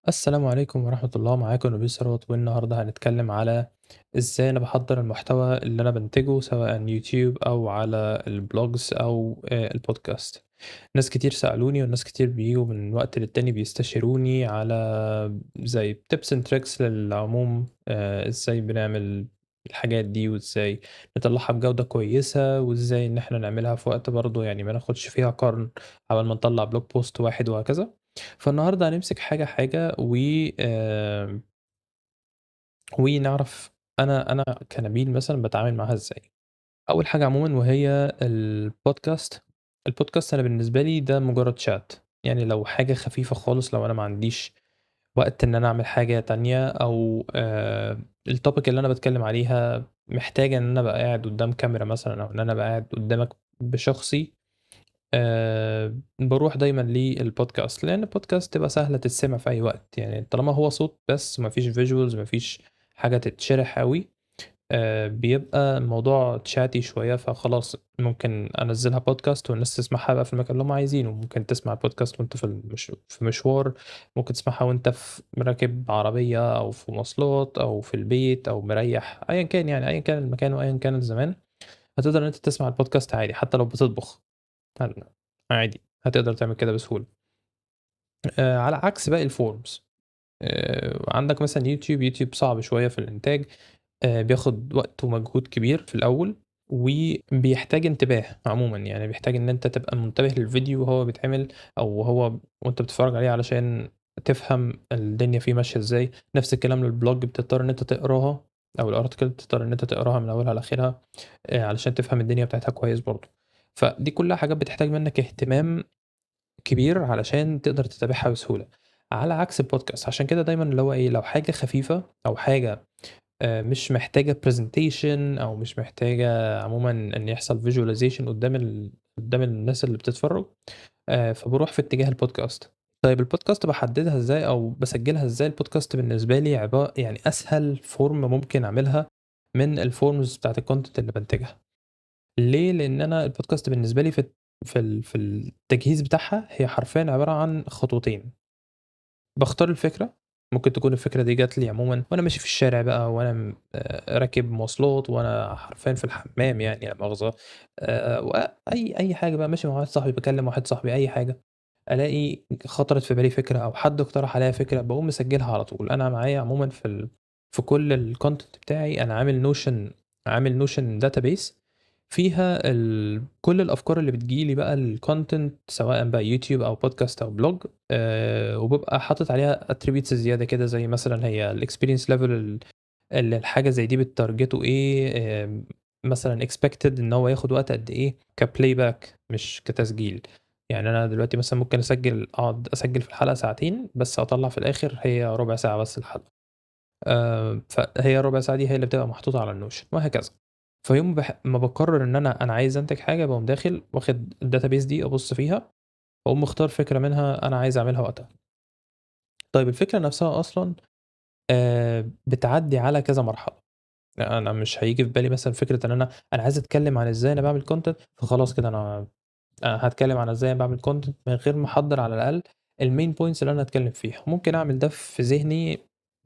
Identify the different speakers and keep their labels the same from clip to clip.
Speaker 1: السلام عليكم ورحمة الله، معاكم نبيل ثروت، والنهاردة هنتكلم على ازاي انا بحضر المحتوى اللي انا بنتجه سواء يوتيوب او على ال blogs او البودكاست. ناس كتير سألوني وناس كتير بيجوا من وقت للتاني بيستشيروني على زي tips and tricks للعموم، ازاي بنعمل الحاجات دي وازاي نطلعها بجودة كويسة وازاي ان احنا نعملها في وقت برضه ما ناخدش فيها قرن قبل ما نطلع blog post واحد وهكذا. فالنهاردة هنمسك حاجة حاجة ونعرف أنا كنبيل مثلاً بتعامل معاها إزاي. أول حاجة عموماً وهي البودكاست. البودكاست أنا بالنسبة لي ده مجرد شات، لو حاجة خفيفة خالص، لو أنا ما عنديش وقت إن أنا أعمل حاجة تانية أو، ال topic اللي أنا بتكلم عليها محتاجة إن أنا أبقى قاعد قدام كاميرا مثلاً أو إن أنا أبقى قاعد قدامك بشخصي، بروح دايماً للبودكاست، لأن البودكاست تبقى سهلة تتسمع في أي وقت، طالما هو صوت بس مفيش visuals مفيش حاجة تتشرح قوي، بيبقى الموضوع تشاتي شوية، فخلاص ممكن أنزلها بودكاست والناس تسمعها بقى في المكان اللي هم عايزينه. ممكن تسمع بودكاست وانت في مشوار، ممكن تسمعها وانت في راكب عربية أو في مواصلات أو في البيت أو مريح، أيا كان، أيا كان المكان وأيا كان الزمان هتقدر إن أنت تسمع البودكاست عادي، حتى لو بتطبخ عادي هتقدر تعمل كده بسهولة. على عكس باقي ال forms، عندك مثلا يوتيوب صعب شوية في الإنتاج، بياخد وقت ومجهود كبير في الأول وبيحتاج انتباه عموما، بيحتاج إن أنت تبقى منتبه للفيديو وهو بيتعمل أو وهو وأنت بتتفرج عليه علشان تفهم الدنيا فيه ماشية إزاي. نفس الكلام لل blog، بتضطر إن أنت تقراها أو ال article بتضطر إن أنت تقراها من أولها لآخرها، علشان تفهم الدنيا بتاعتها كويس برضه. فدي كلها حاجات بتحتاج منك اهتمام كبير علشان تقدر تتابعها بسهولة، على عكس البودكاست. عشان كده دايما اللي هو إيه، لو حاجة خفيفة أو حاجة، مش محتاجة presentation أو مش محتاجة عموما إن يحصل visualization قدام الناس اللي بتتفرج، فبروح في اتجاه البودكاست. طيب البودكاست بحددها إزاي أو بسجلها إزاي؟ البودكاست بالنسبة لي أسهل form ممكن أعملها من ال forms بتاعت ال content اللي بنتجها. ليه؟ لأن أنا البودكاست بالنسبة لي في التجهيز بتاعها هي حرفيا عبارة عن خطوتين. بختار الفكرة، ممكن تكون الفكرة دي جات لي عموما وأنا ماشي في الشارع بقى، وأنا راكب مواصلات، وأنا حرفيا في الحمام لا مؤاخذة، وأي، أي حاجة بقى، ماشي مع واحد صاحبي، بكلم واحد صاحبي، أي حاجة، ألاقي خطرت في بالي فكرة أو حد اقترح عليا فكرة، بقوم مسجلها على طول. أنا معايا عموما في كل ال content بتاعي أنا عامل Notion database فيها كل الأفكار اللي بتجيلي بقى ال content، سواء بقى يوتيوب أو بودكاست أو blog، وببقى حاطط عليها attributes زيادة كده، زي مثلا هي ال experience level اللي الحاجة زي دي بتارجته إيه، مثلا expected إن هو ياخد وقت قد إيه ك playback مش كتسجيل. أنا دلوقتي مثلا ممكن أقعد أسجل في الحلقة ساعتين بس أطلع في الآخر هي ربع ساعة بس الحلقة، فهي ربع ساعة دي هي اللي بتبقى محطوطة على ال Notion وهكذا. فيوم ما بقرر إن أنا عايز أنتج حاجة، بقوم داخل واخد ال database دي أبص فيها، وأقوم مختار فكرة منها أنا عايز أعملها وقتها. طيب الفكرة نفسها أصلاً، بتعدي على كذا مرحلة. لا، أنا مش هيجي في بالي مثلاً فكرة إن أنا عايز أتكلم عن إزاي أنا بعمل content، فخلاص كده أنا هتكلم عن إزاي أنا بعمل content من غير ما أحضر على الأقل ال main points اللي أنا هتكلم فيها. ممكن أعمل ده في ذهني،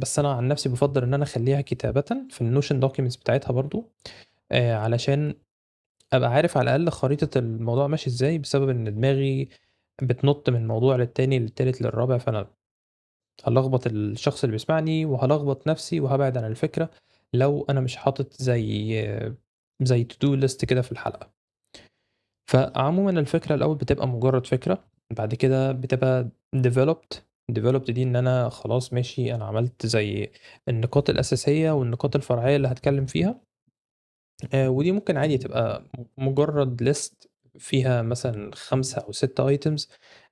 Speaker 1: بس أنا عن نفسي بفضل إن أنا أخليها كتابة في ال Notion documents بتاعتها برضو، علشان أبقى عارف على الأقل خريطة الموضوع ماشي إزاي، بسبب إن دماغي بتنط من موضوع للتاني للتالت للرابع، فأنا هلخبط الشخص اللي بيسمعني وهلخبط نفسي وهبعد عن الفكرة لو أنا مش حاطط زي to do list كده في الحلقة. فعموما الفكرة الأول بتبقى مجرد فكرة، بعد كده بتبقى developed. developed دي إن أنا خلاص ماشي، أنا عملت زي النقاط الأساسية والنقاط الفرعية اللي هتكلم فيها، ودي ممكن عادي تبقى مجرد list فيها مثلا 5 أو 6 items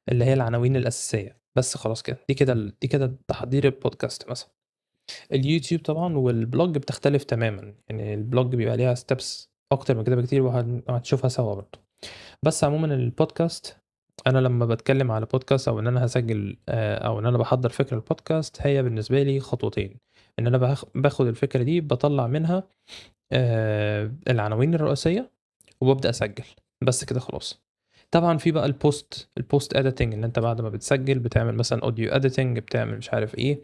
Speaker 1: اللي هي العناوين الأساسية بس، خلاص كده. دي كده تحضير البودكاست مثلا. اليوتيوب طبعا وال blog بتختلف تماما، ال blog بيبقى ليها steps أكتر من كده بكتير، وهتشوفها سوا برضه. بس عموما البودكاست، أنا لما بتكلم على بودكاست أو إن أنا هسجل، أو إن أنا بحضر فكرة البودكاست، هي بالنسبة لي خطوتين. إن أنا باخد الفكرة دي بطلع منها، العناوين الرئيسية وببدأ أسجل، بس كده خلاص. طبعا في بقى ال post editing، ان انت بعد ما بتسجل بتعمل مثلا audio editing، بتعمل مش عارف ايه،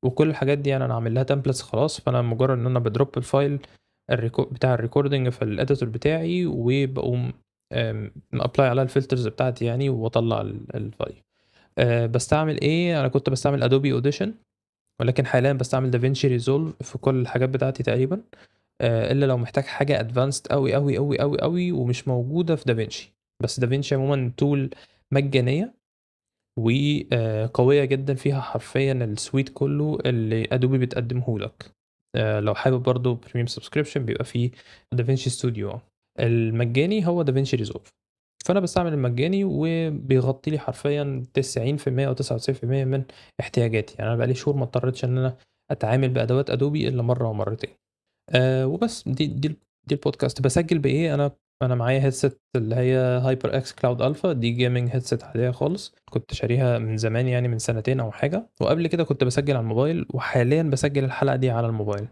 Speaker 1: وكل الحاجات دي يعني انا عامل لها templates خلاص. فانا مجرد ان انا ب drop ال file بتاع ال recording في ال editor بتاعي، وبقوم apply عليها ال filters بتاعتي يعني، واطلع ال file. بستعمل ايه؟ انا كنت بستعمل Adobe Audition، ولكن حاليا بستعمل DaVinci Resolve في كل الحاجات بتاعتي تقريبا، الا لو محتاج حاجة advanced قوي قوي قوي قوي قوي ومش موجودة في دافينشي. بس دافينشي عموما tool مجانية وقويه جدا، فيها حرفيا ال suite كله اللي Adobe بتقدمه لك. لو حابب برضو premium subscription بيبقى فيه DaVinci Studio. المجاني هو DaVinci Resolve، فانا بستعمل المجاني وبيغطي لي حرفيا 90% او 99% من احتياجاتي. يعني انا بقالي شهور ما اضطريتش ان انا اتعامل بادوات Adobe الا مرة ومرتين. وبس. دي البودكاست. بسجل بايه؟ انا معايا headset اللي هي HyperX Cloud Alpha، دي gaming headset عادية خالص، كنت شاريها من زمان يعني من سنتين او حاجة، وقبل كده كنت بسجل على الموبايل، وحاليا بسجل الحلقة دي على الموبايل.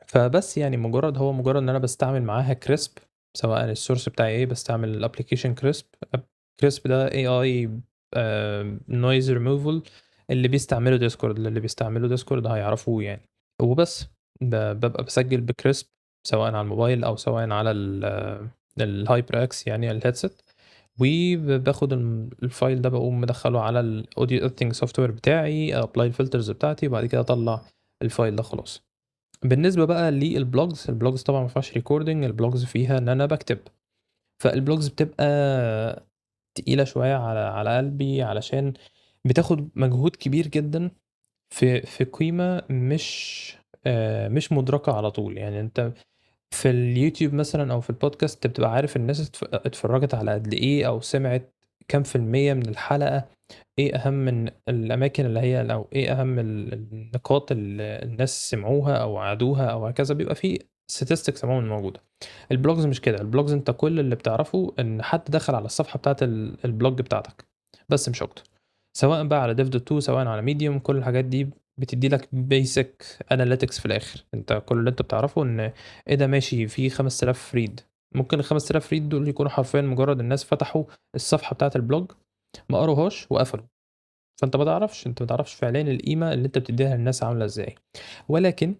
Speaker 1: فبس يعني مجرد ان انا بستعمل معاها Krisp، سواء ال source بتاعي ايه، بستعمل ال application Krisp. Krisp ده اي نويز ريموفال اللي بيستعملوا Discord، اللي بيستعملوا Discord هيعرفوه يعني. وبس ببقى بسجل ب Krisp سواء على الموبايل او سواء على ال HyperX يعني ال headset، وباخد ال file ده بقوم مدخله على ال audio editing software بتاعي، apply ال filters بتاعتي، وبعد كده اطلع ال file ده خلاص. بالنسبة بقى لل blogs، ال blogs طبعا ما فيهاش recording، ال blogs فيها ان انا بكتب، فال blogs بتبقى تقيلة شوية على قلبي، علشان بتاخد مجهود كبير جدا في قيمة مش مدركه على طول. يعني انت في اليوتيوب مثلا او في البودكاست بتبقى عارف الناس اتفرجت على قد ايه او سمعت كام في المية من الحلقة، ايه اهم من الاماكن اللي هي، او ايه اهم النقاط اللي الناس سمعوها او عادوها او هكذا، بيبقى في statistics عموما موجودة. ال blogs مش كده، ال blogs انت كل اللي بتعرفه ان حد دخل على الصفحة بتاعت ال blog بتاعتك بس، مش اكتر، سواء بقى على dev.to سواء على Medium، كل الحاجات دي بتدي لك basic analytics في الاخر. انت كل اللي انت بتعرفه ان ايه ده ماشي في 5000 read، ممكن ال 5000 read دول يكونوا حرفيا مجرد الناس فتحوا الصفحة بتاعت ال blog ما قروهاش وقفلوا، فانت ما تعرفش، انت ما تعرفش فعليا القيمة اللي انت بتديها للناس عامله ازاي. ولكن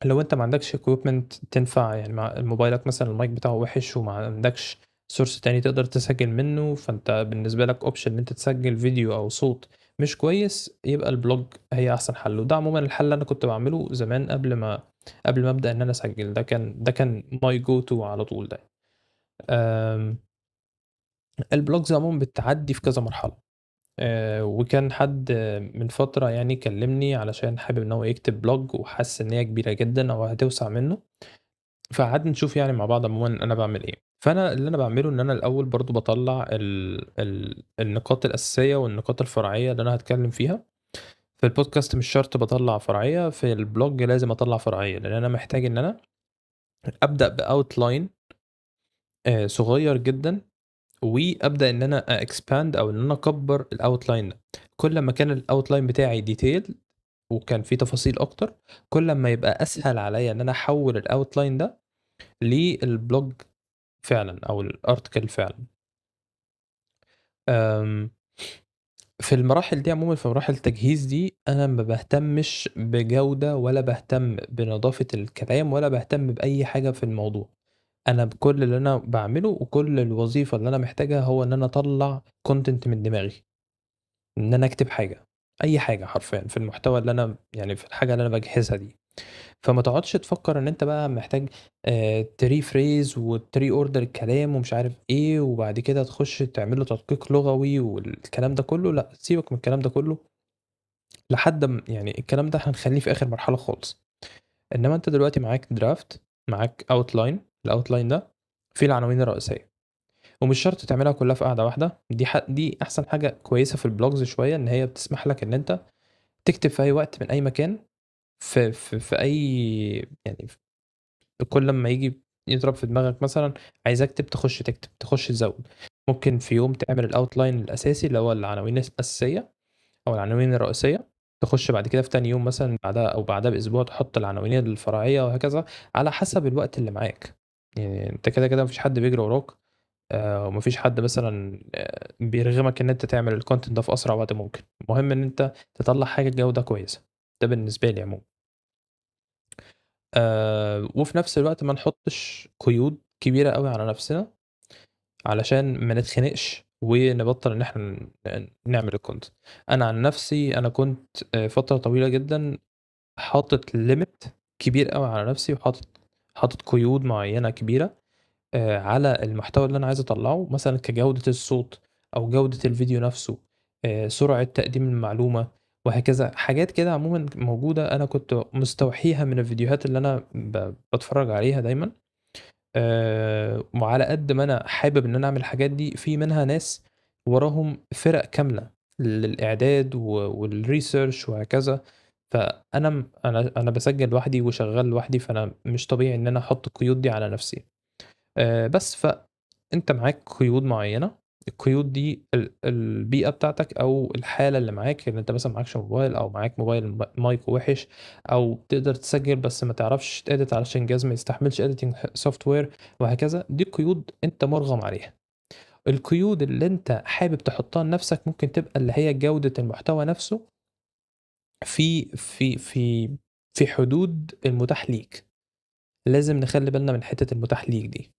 Speaker 1: لو انت ما عندكش equipment تنفع، يعني مع موبايلك مثلا المايك بتاعه وحش وما عندكش source تاني تقدر تسجل منه، فانت بالنسبة لك option ان انت تسجل فيديو او صوت مش كويس، يبقى ال blog هي احسن حل. وده عموما الحل اللي انا كنت بعمله زمان قبل ما ابدا ان انا اسجل، ده كان my go to على طول. ده ال blogs عموما بتعدي في كذا مرحلة. وكان حد من فترة يعني كلمني علشان حابب ان هو يكتب blog وحس ان هي كبيرة جدا او هتوسع منه، فقعدنا نشوف يعني مع بعض عموما انا بعمل ايه. فانا اللي انا بعمله ان انا الاول برضو بطلع النقاط الاساسية والنقاط الفرعية اللي انا هتكلم فيها في البودكاست. مش شرط بطلع فرعية، في ال blog لازم اطلع فرعية، لان انا محتاج ان انا ابدا ب outline صغير جدا، وابدا ان انا expand او ان انا اكبر ال outline ده. كل ما كان ال outline بتاعي detail وكان فيه تفاصيل اكتر، كل ما يبقى اسهل عليا ان انا احول ال outline ده لل blog فعلا او ال article فعلا. في المراحل دي عموما، في مراحل التجهيز دي، انا ما بهتمش بجودة ولا بهتم بنظافة الكلام ولا بهتم بأي حاجة في الموضوع. انا بكل اللي انا بعمله وكل الوظيفة اللي انا محتاجها هو ان انا اطلع content من دماغي، ان انا اكتب حاجة، اي حاجة حرفيا في المحتوى اللي انا يعني في الحاجة اللي انا بجهزها دي. فما تقعدش تفكر ان انت بقى محتاج ت rephrase وت reorder الكلام ومش عارف ايه، وبعد كده تخش تعمل له تدقيق لغوي والكلام ده كله. لا، سيبك من الكلام ده كله لحد ما يعني الكلام ده هنخليه في اخر مرحلة خالص. انما انت دلوقتي معاك draft، معاك outline، ال outline ده فيه العناوين الرئيسية، ومش شرط تعملها كلها في قعدة واحدة. دي احسن حاجة كويسة في ال blogs شوية، ان هي بتسمح لك ان انت تكتب في اي وقت من اي مكان، في في في اي يعني كل لما يجي يضرب في دماغك مثلا عايز اكتب، تخش تكتب، تخش تزود. ممكن في يوم تعمل ال outline الاساسي اللي هو العناوين الاساسية او العناوين الرئيسية، تخش بعد كده في تاني يوم مثلا بعدها او بعدها باسبوع تحط العناوين الفرعية وهكذا على حسب الوقت اللي معاك. يعني انت كده كده مفيش حد بيجري وراك، وما فيش حد مثلًا بيرغمك إن أنت تعمل الcontent ده في أسرع وقت ممكن، المهم إن أنت تطلّع حاجة جودة كويسة، ده بالنسبة لي عمومًا. وفي نفس الوقت ما نحطش قيود كبيرة أوي على نفسنا، علشان ما نتخنقش ونبطّل إن إحنا نعمل الcontent. أنا عن نفسي أنا كنت فترة طويلة جدًا حاطط limit كبير أوي على نفسي، وحاطط قيود معيّنة كبيرة على المحتوى اللي أنا عايز أطلّعه، مثلًا كجودة الصوت أو جودة الفيديو نفسه، سرعة تقديم المعلومة وهكذا، حاجات كده عمومًا موجودة أنا كنت مستوحيها من الفيديوهات اللي أنا باتفرّج عليها دايمًا. وعلى قد ما أنا حابب إن أنا أعمل الحاجات دي، في منها ناس وراهم فِرَق كاملة للإعداد والresearch وهكذا، فأنا م أنا أنا باسجّل لوحدي وشغّال لوحدي، فأنا مش طبيعي إن أنا أحُط القيود دي على نَفْسي. بس، فأنت معاك قيود معيّنة، القيود دي البيئة بتاعتك أو الحالة اللي معاك، إن أنت مثلًا معاكش موبايل أو معاك موبايل مايك وِحِش، أو تقدر تسجّل بس ما تعرفش تedit علشان الجهاز ما يستحملش editing software وهكذا، دي قيود أنت مُرغم عليها. القيود اللي أنت حابب تحطها لنفسك ممكن تبقى اللي هي جودة المحتوى نفسه في حدود المتاح ليك. لازم نخلّي بالنا من حتة المتاح ليك دي.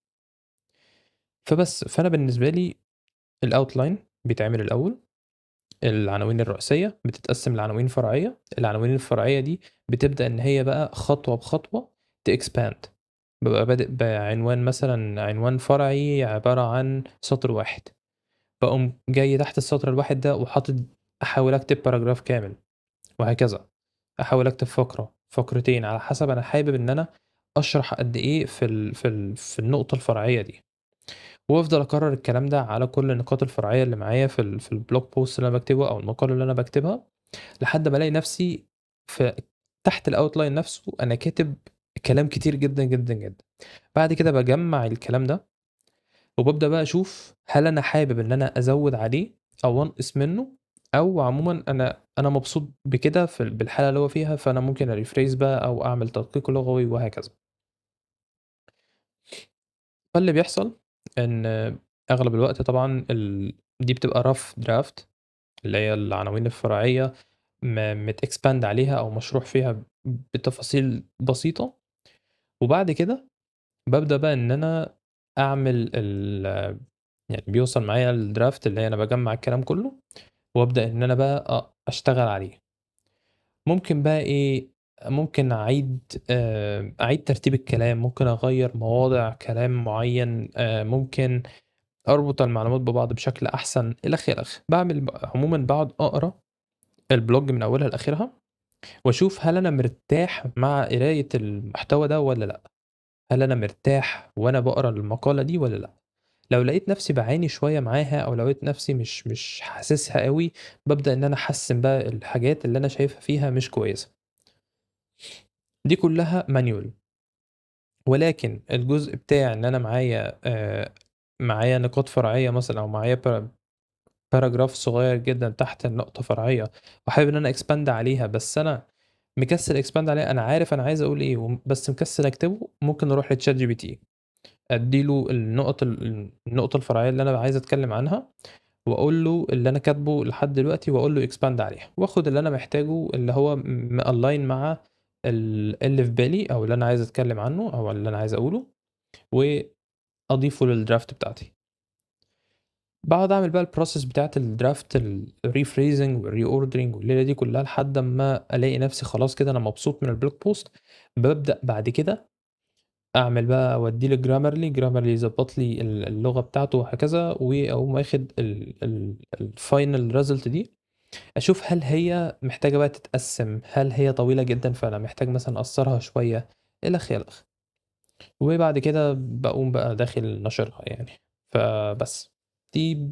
Speaker 1: فأنا بالنسبة لي الoutline بيتعمل الأول، العناوين الرئيسية بتتقسم لعناوين فرعية، العناوين الفرعية دي بتبدأ إن هي بقى خطوة بخطوة تexpand. بابقى بادئ بعنوان مثلًا، عنوان فرعي عبارة عن سطر واحد، باقوم جاي تحت السطر الواحد ده وحاطط أحاول أكتب paragraph كامل وهكذا، أحاول أكتب فقرة، فقرتين، على حسب أنا حابب إن أنا أشرح قد إيه في النقطة الفرعية دي. وأفضل أكرر الكلام ده على كل النقاط الفرعية اللي معايا في الblog post اللي أنا باكتبه أو المقالة اللي أنا باكتبها، لحد ما ألاقي نفسي في تحت الoutline نفسه أنا كاتب كلام كتير جدًا، جدًا، جدًا. بعد كده باجمّع الكلام ده وبابدأ بقى أشوف هل أنا حابب إن أنا أزوّد عليه أو أنقص منه، أو عمومًا أنا مبسوط بكده في بالحالة اللي هو فيها، فأنا ممكن أrephrase بقى أو أعمل تدقيق لغوي وهكذا. فاللي بيحصل إن أغلب الوقت طبعًا دي بتبقى rough draft اللي هي العناوين الفرعية مت expand عليها أو مشروح فيها بتفاصيل بسيطة، وبعد كده بابدأ بقى إن أنا أعمل يعني بيوصل معايا الdraft اللي هي أنا باجمّع الكلام كله، وأبدأ إن أنا بقى أشتغل عليه. ممكن بقى إيه، ممكن أعيد ترتيب الكلام، ممكن أغيّر مواضع كلام معيّن، ممكن أربط المعلومات ببعض بشكل أحسن، إلخ، إلخ. باعمل عمومًا باقعد أقرا الblog من أولها لآخرها، وأشوف هل أنا مرتاح مع قراية المحتوى ده والّا لأ، هل أنا مرتاح وأنا باقرا المقالة دي والّا لأ. لو لقيت نفسي باعاني شوية معاها أو لو لقيت نفسي مش حاسسها أوي، بابدأ إن أنا أحسّن بقى الحاجات اللي أنا شايفها فيها مش كويسة. دي كلها manual. ولكن الجزء بتاع إن أنا معايا نقاط فرعية مثلًا أو معايا paragraph صغير جدًا تحت النقطة فرعية وحابب إن أنا expand عليها، بس أنا مكسل expand عليها، أنا عارف أنا عايز أقول إيه بس مكسل أكتبه، ممكن أروح لChatGPT أدّي له النقطة الفرعية اللي أنا عايز أتكلم عنها، وأقول له اللي أنا كاتبه لحد دلوقتي وأقول له expand عليها، وآخد اللي أنا محتاجه اللي هو مalign مع اللي في بالي أو اللي أنا عايز أتكلم عنه أو اللي أنا عايز أقوله، وأضيفه للdraft بتاعتي. باقعد أعمل بقى الprocess بتاعة الdraft، الrephrasing والreordering والليلة دي كلها لحد أمّا ألاقي نفسي خلاص كده أنا مبسوط من الblog post. بابدأ بعد كده أعمل بقى أوديه لGrammarly، Grammarly يضبط لي اللغة بتاعته وهكذا، وأقوم واخد ال ال الfinal result دي، أشوف هل هي محتاجة بقى تتقسّم، هل هي طويلة جدًا فأنا محتاج مثلًا أقصّرها شوية، إلخ، إلخ. وبعد كده باقوم بقى داخل ناشرها يعني. فبس. دي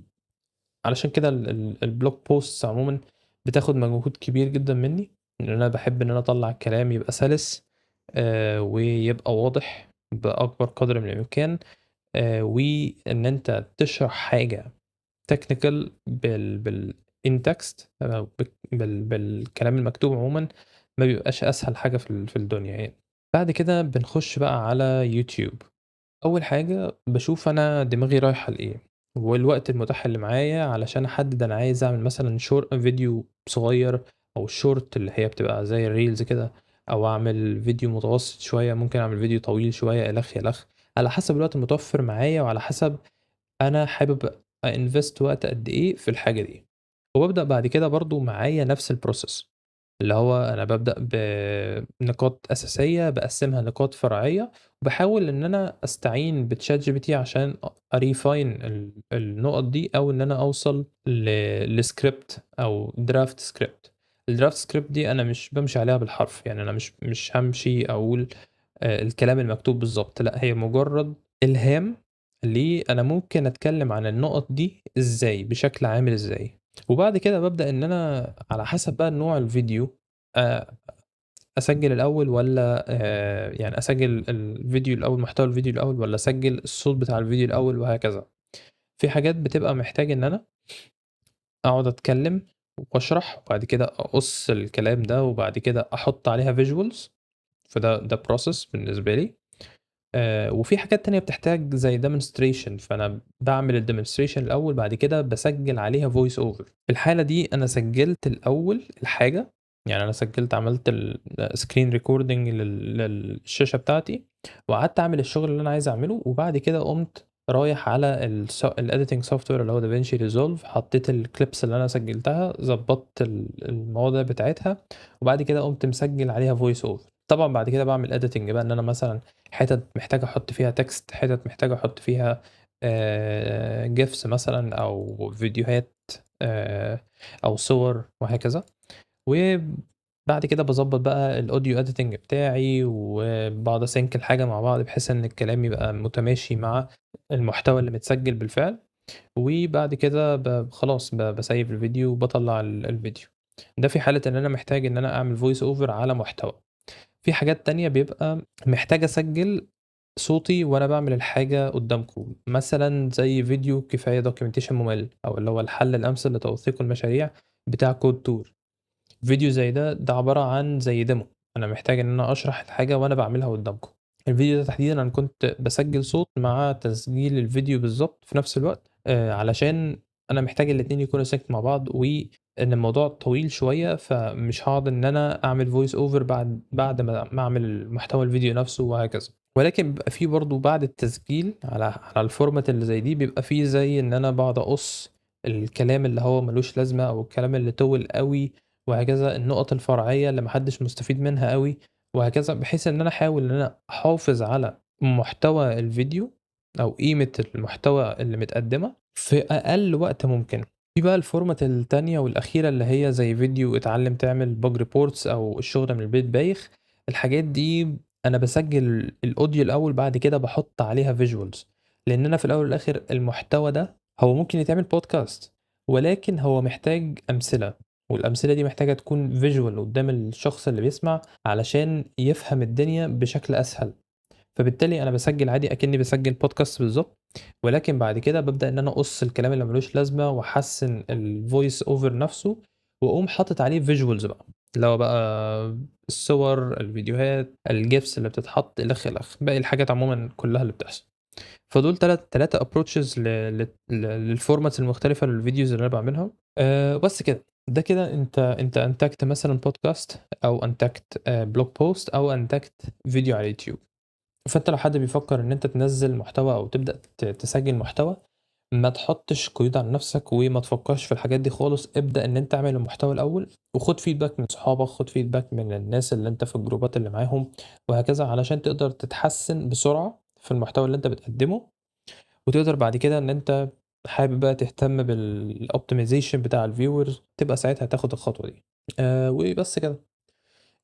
Speaker 1: علشان كده ال ال الblog posts عمومًا بتاخد مجهود كبير جدًا منّي، لإن أنا باحب إن أنا أطلّع الكلام يبقى سلس ويبقى واضح بأكبر قدر من الإمكان، وإن أنت تشرح حاجة technical بال in text أو بالكلام المكتوب عمومًا ما بيبقاش أسهل حاجة في الدنيا يعني. بعد كده بنخش بقى على يوتيوب. أول حاجة باشوف أنا دماغي رايحة لإيه، والوقت المتاح اللي معايا علشان أحدد أنا عايز أعمل مثلًا فيديو صغير أو الshort اللي هي بتبقى زي الreels كده، أو أعمل فيديو متوسط شوية، ممكن أعمل فيديو طويل شوية إلخ، إلخ، على حسب الوقت المتوفر معايا وعلى حسب أنا حابب أinvest وقت قد إيه في الحاجة دي. وبابدأ بعد كده برضه معايا نفس الprocess، اللي هو أنا بابدأ بنقاط أساسية باقسمها نقاط فرعية، وباحاول إن أنا أستعين بChatGPT عشان أrefine النقط دي، أو إن أنا أوصل لscript أو draft script. الdraft script دي أنا مش بامشي عليها بالحرف، يعني أنا مش هامشي أقول الكلام المكتوب بالضبط، لأ هي مجرد إلهام ليه أنا ممكن أتكلم عن النقط دي إزاي، بشكل عامل إزاي. وبعد كده بابدأ إن أنا على حسب بقى نوع الفيديو أسجل الأول ولا يعني أسجل الفيديو الأول، محتوى الفيديو الأول، ولا أسجل الصوت بتاع الفيديو الأول، وهكذا. في حاجات بتبقى محتاج إن أنا أقعد أتكلم وأشرح، وبعد كده أقص الكلام ده، وبعد كده أحط عليها visuals، فده process بالنسبة لي. وفي حاجات تانية بتحتاج زي demonstration، فأنا بعمل ال demonstration الأول، بعد كده بسجل عليها voice over. في الحالة دي أنا سجلت الأول الحاجة، يعني أنا سجلت عملت ال screen recording للشاشة بتاعتي، وقعدت أعمل الشغل اللي أنا عايز أعمله، وبعد كده قمت رايح على ال editing software اللي هو DaVinci Resolve، حطيت ال clips اللي أنا سجلتها، ظبطت المواضيع بتاعتها، وبعد كده قمت مسجل عليها voice over. طبعا بعد كده بعمل editing بقى، ان انا مثلا حتت محتاج احط فيها text، حتت محتاج احط فيها GIFs مثلا، او فيديوهات او صور وهكذا. وبعد كده بظبط بقى ال audio editing بتاعي، وبقعد ا sync الحاجة مع بعض بحيث ان الكلام يبقى متماشي مع المحتوى اللي متسجل بالفعل. وبعد كده خلاص ب save الفيديو وبطلع الفيديو ده في حاله ان انا محتاج ان انا اعمل voice over على محتوى. في حاجات تانية بيبقى محتاج أسجل صوتي وأنا بعمل الحاجة قدامكم، مثلا زي فيديو كفاية documentation ممل، أو اللي هو الحل الأمثل لتوثيق المشاريع بتاع كود تور. فيديو زي ده عبارة عن زي demo، أنا محتاج إن أنا أشرح الحاجة وأنا بعملها قدامكم. الفيديو ده تحديدا أنا كنت بسجل صوت مع تسجيل الفيديو بالظبط في نفس الوقت، علشان أنا محتاج الاتنين يكونوا sync مع بعض، و ان الموضوع طويل شوية، فمش هقعد ان انا اعمل voice over بعد ما اعمل محتوى الفيديو نفسه وهكذا. ولكن بيبقى فيه برضو بعد التسجيل على ال format اللي زي دي، بيبقى فيه زي ان انا بقعد اقص الكلام اللي هو ملوش لازمه، او الكلام اللي طول قوي وهكذا، النقط الفرعية اللي محدش مستفيد منها قوي وهكذا، بحيث ان انا احاول ان انا احافظ على محتوى الفيديو او قيمة المحتوى اللي متقدمة في اقل وقت ممكن. في بقى ال format التانية والأخيرة اللي هي زي فيديو اتعلم تعمل bug reports، أو الشغل من البيت بايخ. الحاجات دي أنا بسجل ال audio الأول، بعد كده بحط عليها visuals، لأن أنا في الأول والآخر المحتوى ده هو ممكن يتعمل بودكاست، ولكن هو محتاج أمثلة، والأمثلة دي محتاجة تكون visual قدام الشخص اللي بيسمع علشان يفهم الدنيا بشكل أسهل. فبالتالي أنا بسجل عادي أكني بسجل بودكاست بالظبط، ولكن بعد كده ببدأ إن أنا أقص الكلام اللي ملوش لازمة، وأحسن ال voice over نفسه، وأقوم حاطط عليه visuals بقى، اللي هو بقى الصور، الفيديوهات، ال GIFs اللي بتتحط، الأخ الأخ، باقي الحاجات عموما كلها اللي بتحصل. فدول تلاتة approaches لل formats المختلفة لل videos اللي أنا بعملها. بس كده، ده كده أنت أنتجت مثلا بودكاست، أو أنتجت blog post، أو أنتجت فيديو على اليوتيوب. فانت لو حد بيفكر ان انت تنزل محتوى او تبدأ تسجل محتوى، ما تحطش قيود على نفسك وما تفكرش في الحاجات دي خالص. ابدأ ان انت اعمل المحتوى الاول، وخد feedback من صحابك، خد feedback من الناس اللي انت في الجروبات اللي معاهم وهكذا، علشان تقدر تتحسن بسرعة في المحتوى اللي انت بتقدمه، وتقدر بعد كده ان انت حابب بقى تهتم بال optimization بتاع ال viewers، تبقى ساعتها تاخد الخطوة دي. وبس كده،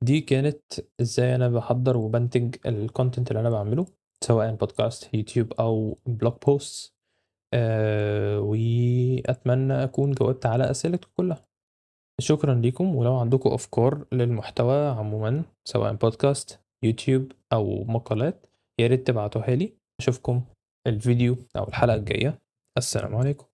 Speaker 1: دي كانت ازاي انا بحضر وبنتج ال content اللي انا بعمله، سواء بودكاست، يوتيوب، او blog post. واتمنى اكون جاوبت على اسئلتكم كلها. شكرا لكم، ولو عندكم افكار للمحتوى عموما سواء بودكاست، يوتيوب، او مقالات، يا ريت تبعتوها لي. اشوفكم الفيديو او الحلقة الجاية. السلام عليكم.